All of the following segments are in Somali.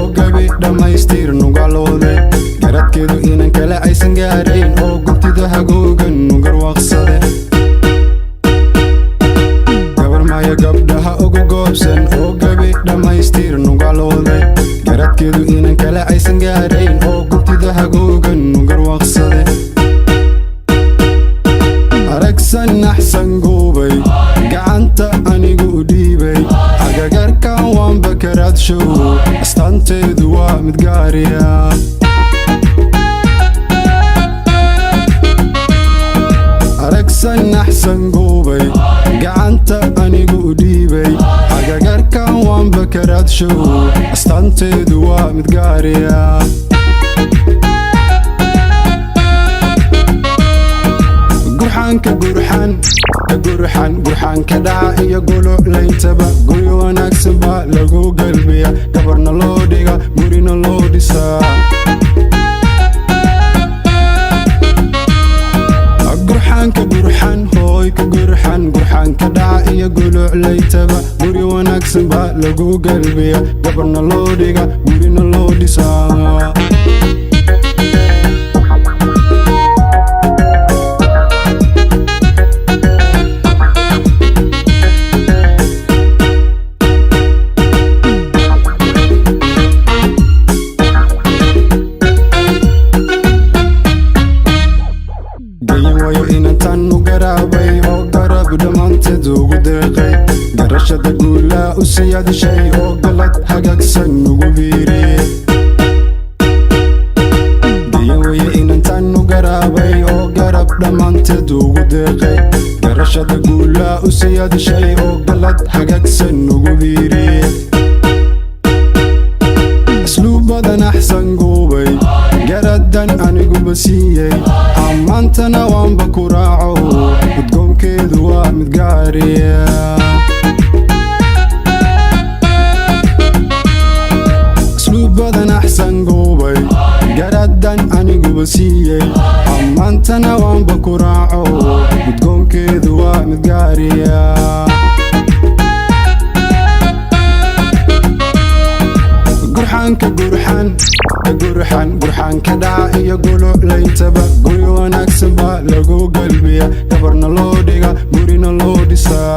Oo gabi dhammaystir nugaloode, garadkeedu inan kale aysan gaarayn, oo guntida hagoogan nugarwaaqsade. Gabar maya gabdhaha ugu goobsan, oo gabi dhammaystir nugaloode, garadkeedu inan kale aysan gaarayn, oo guntida hagoogan nugarwaaqsade. Aragsan axsan guubay, gacanta anigu u dhiibay, agagarkan waanba karaadshow, astaanteedu waa mid gaariya. Aragsan axsan guubay, gacanta anigu u dhiibay, agagarkan waanba karaadshow, astaanteedu waa mid gaariya. Gurxaanka gurxan gurxan gurxaanka dhaca iyo guluclayntaba, guri wanaagsan baa lagu galbiya, gabarna loo dhiga, gurina loo dhisaa. Gurxaanka gurxan hooyka gurxan gurxaanka dhaca iyo guluclayntaba, guri wanaagsan baa lagu galbiya, gabarna loo dhiga, gurina loo dhisaa. Gayan waayo inantan u garaabay, oo garab dhammaanteed ugu deeqay, garashada guulaa u siyaadishay, oo galad hagaagsan ugu biiriyey. Gayan wayo inantan u garaabay, oo garab dhammaanteed ugu deeqay, garashada guulaa u siyaadishay, oo galad hagaagsan ugu biiriyey. Asluubadan axsan guubay, garadan aniguba siiyey, ammaantana waanba ku raaco, udgoonkeedu waa mid gaariya. Asluubadan axsan guubay, garadan aniguba siiyey, ammaantana waanba ku raaco, udgoonkeedu waa mid gaariya. Gurxaanka gurxan gurxan gurxaanka dhaca iyo guluclayntaba, guri wanaagsan baa lagu galbiya, gabarna loo dhiga, gurina loo dhisaa.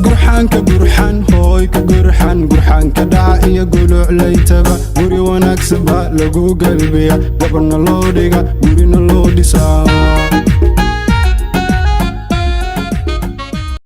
Gurxaanka gurxan hooyka gurxan gurxaanka dhaca iyo guluclayntaba, guri wanaagsan baa lagu galbiya, gabarna loo dhiga, gurina loo dhisaa.